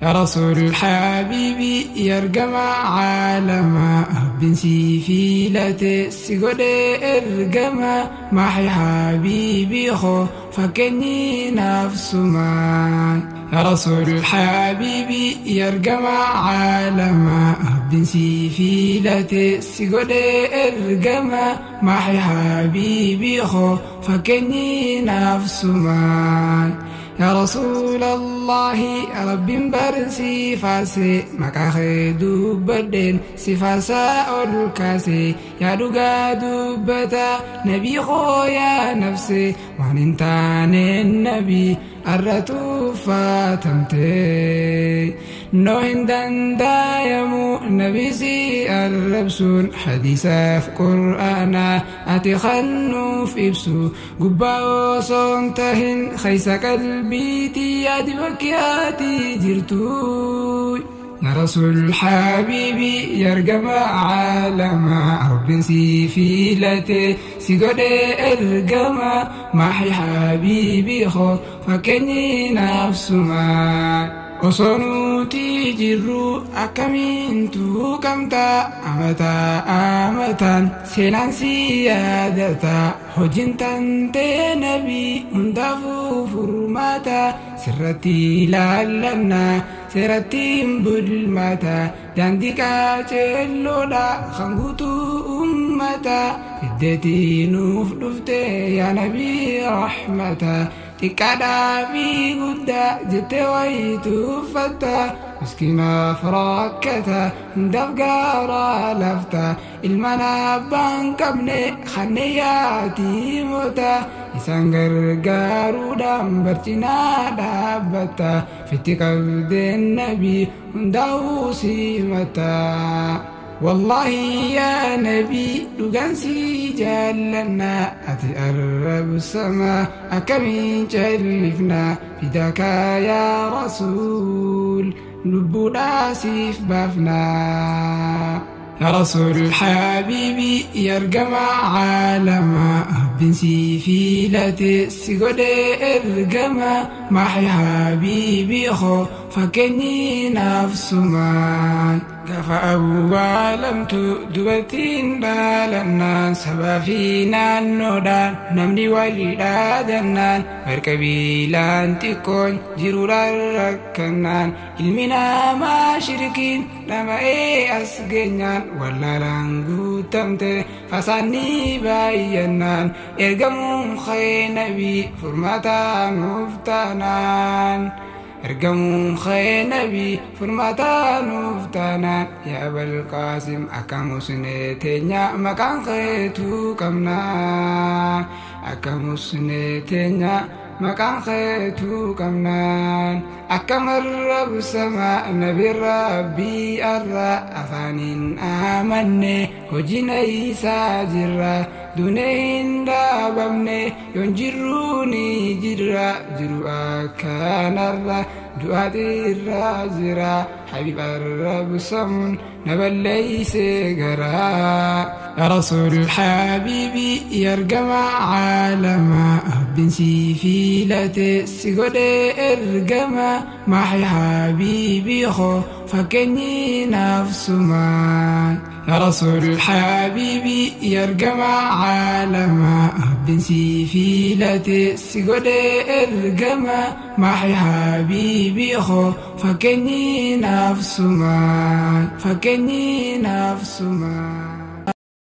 يا رسول حبيبي يرجم عالما بنسي في لا تسجد ارجما محي حبيبي خو فكني نفس ما. يا رسول حبيبي يرجم عالما بنسي في لا تسجد ارجما محي حبيبي خو فكني نفس ما. يا رسول الله رب برسي فاسي مكاخي دوبدين سفاسا الكاسي يا دوغا دوبتا نبي خويا نفسي وانتان النبي الرتو فاتمتي نوهن دندايمو نبي سي الربسون حديثة في قرآن أتخنو في إبسو قباو صنتهن خيس قلبي تيادي بكياتي جرتو. يا رسول حبيبي يرجم عالما رب سي لتي سيقود ارجما محي حبيبي خو فكني نفس ما. Osonuti jirru akkamiin tuqamta amata amatan seenaan si yaadata hojiin tantee nabii hundaafuu furmaata sirratti ilaallanna seeratti hin bulmata daandii qajeelloodha kan guutuu ummata fiddeetii nuuf dhufte yaa nabii rahmata. Xiqqaadhaa fi guddaa jettee wayitu uffatta miskiinaaf rakkata hundaaf gaaraa lafta ilmaan abbaan qabne kanneen yaatiimota isaan gargaaruudhaan barcinaa dhaabbata fitti qabdeen nabii hundaa'uu simata. والله يا نبي دغانسي جالنا أتي الرب السما أكمين جلفنا فداك يا رسول نبودا سيف بافنا. يا رسول حبيبي يرجم عالما بنسي في لا تسجد ارجما محي حبيبي خو فكني نفس ما. Gaafa awwaalamtu dubartiin dhaalannaan sabaa fi naannoodhaan namni wal dhaadannaan marqa biilaan xiqqoon jiruudhaan rakkannaan ilmi namaa shirkiin dhama'ee as geenyaan wallaalaan guutamte fasaanni baay'annaan ergamuun khee nabii furmaataa nuuf taanaan. Ergamuun khee nabii furmaataa nuuf taanaan yaa Abal Qaasim akka musnee teenya maqaan keetuu qabna akka musnee teenya maqaan keetuu qabnaan akka marrabsama nabi rabbii arra afaaniin amanne hojiin isaa jirra dunee hin dhaabamne yoon jirru ni jirra jiru akkanarra du'aatirra jira حبيب الرب نبليس قرا. يا رسول حبيبي يرجم عالما بنسي في لا تسجد ارجما محي حبيبي خو فكني نفس ما. يا رسول حبيبي يرجم عالما بنسي في لا تسجد ارجما محي حبيبي خو فكني نفس ما فكني نفس ما.